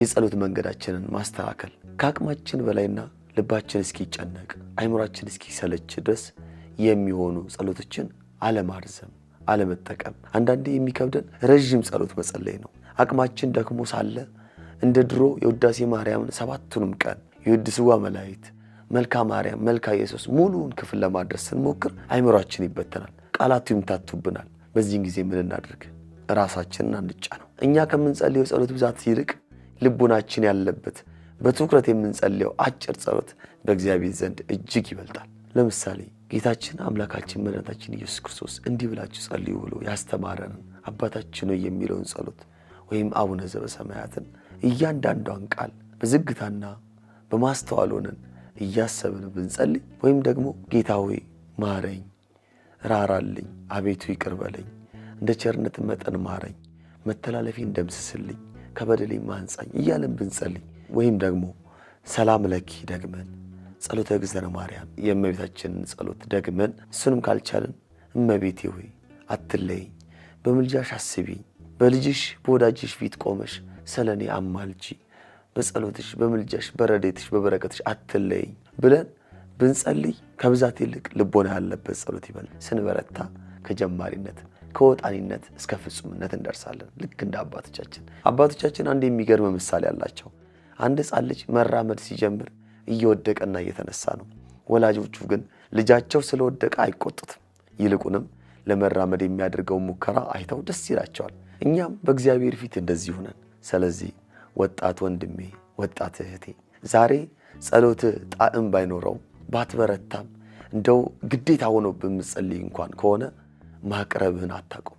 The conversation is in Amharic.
የጸሎት መንገዳችንን ማስተካከል፣ ከአቅማችን በላይና ልባችን እስኪጨነቅ አይምሯችን እስኪሰለች ድረስ የሚሆኑ ጸሎቶችን አለማርዘም፣ አለመጠቀም። አንዳንዴ የሚከብደን ረዥም ጸሎት መጸለይ ነው። አቅማችን ደክሞ ሳለ እንደ ድሮ የውዳሴ ማርያምን 7ቱንም ቀን፣ የውድስዋ መላእክት፣ መልካ ማርያም፣ መልካ ኢየሱስ ሙሉውን ክፍል ለማድረስ ስንሞክር አይምሯችን ይበተናል፣ ቃላቱ ይምታቱብናል። በዚህን ጊዜ ምን እናድርግ? ራሳችንን አንጫ ነው። እኛ ከምንጸልየው ጸሎት ብዛት ይልቅ ልቡናችን ያለበት በትኩረት የምንጸልየው አጭር ጸሎት በእግዚአብሔር ዘንድ እጅግ ይበልጣል። ለምሳሌ ጌታችን አምላካችን መድኃኒታችን ኢየሱስ ክርስቶስ እንዲህ ብላችሁ ጸልዩ ብሎ ያስተማረንን አባታችን ሆይ የሚለውን ጸሎት ወይም አቡነ ዘበሰማያትን እያንዳንዷን ቃል በዝግታና በማስተዋል ሆነን እያሰብን ብንጸልይ፣ ወይም ደግሞ ጌታ ሆይ ማረኝ፣ ራራልኝ፣ አቤቱ ይቅር በለኝ፣ እንደ ቸርነት መጠን ማረኝ፣ መተላለፌን ደምስስልኝ፣ ከበደሌ ማንጻኝ እያለን ብንጸልይ፣ ወይም ደግሞ ሰላም ለኪ ደግመን፣ ጸሎተ እግዝእትነ ማርያም የእመቤታችንን ጸሎት ደግመን፣ እሱንም ካልቻልን እመቤቴ ሆይ አትለይኝ፣ በምልጃሽ አስቢኝ፣ በልጅሽ በወዳጅሽ ፊት ቆመሽ ስለኔ አማልጂ፣ በጸሎትሽ በምልጃሽ በረድኤትሽ በበረከትሽ አትለይኝ ብለን ብንጸልይ ከብዛት ይልቅ ልቦና ያለበት ጸሎት ይበል። ስንበረታ ከጀማሪነት ከወጣኒነት እስከ ፍጹምነት እንደርሳለን። ልክ እንደ አባቶቻችን። አባቶቻችን አንድ የሚገርም ምሳሌ አላቸው። አንድ ሕፃን ልጅ መራመድ ሲጀምር እየወደቀና እየተነሳ ነው። ወላጆቹ ግን ልጃቸው ስለወደቀ አይቆጡትም። ይልቁንም ለመራመድ የሚያደርገውን ሙከራ አይተው ደስ ይላቸዋል። እኛም በእግዚአብሔር ፊት እንደዚህ ሆነን። ስለዚህ ወጣት ወንድሜ፣ ወጣት እህቴ፣ ዛሬ ጸሎትህ ጣዕም ባይኖረው፣ ባትበረታም፣ እንደው ግዴታ ሆኖብህ የምትጸልይ እንኳን ከሆነ ማቅረብህን አታቁም።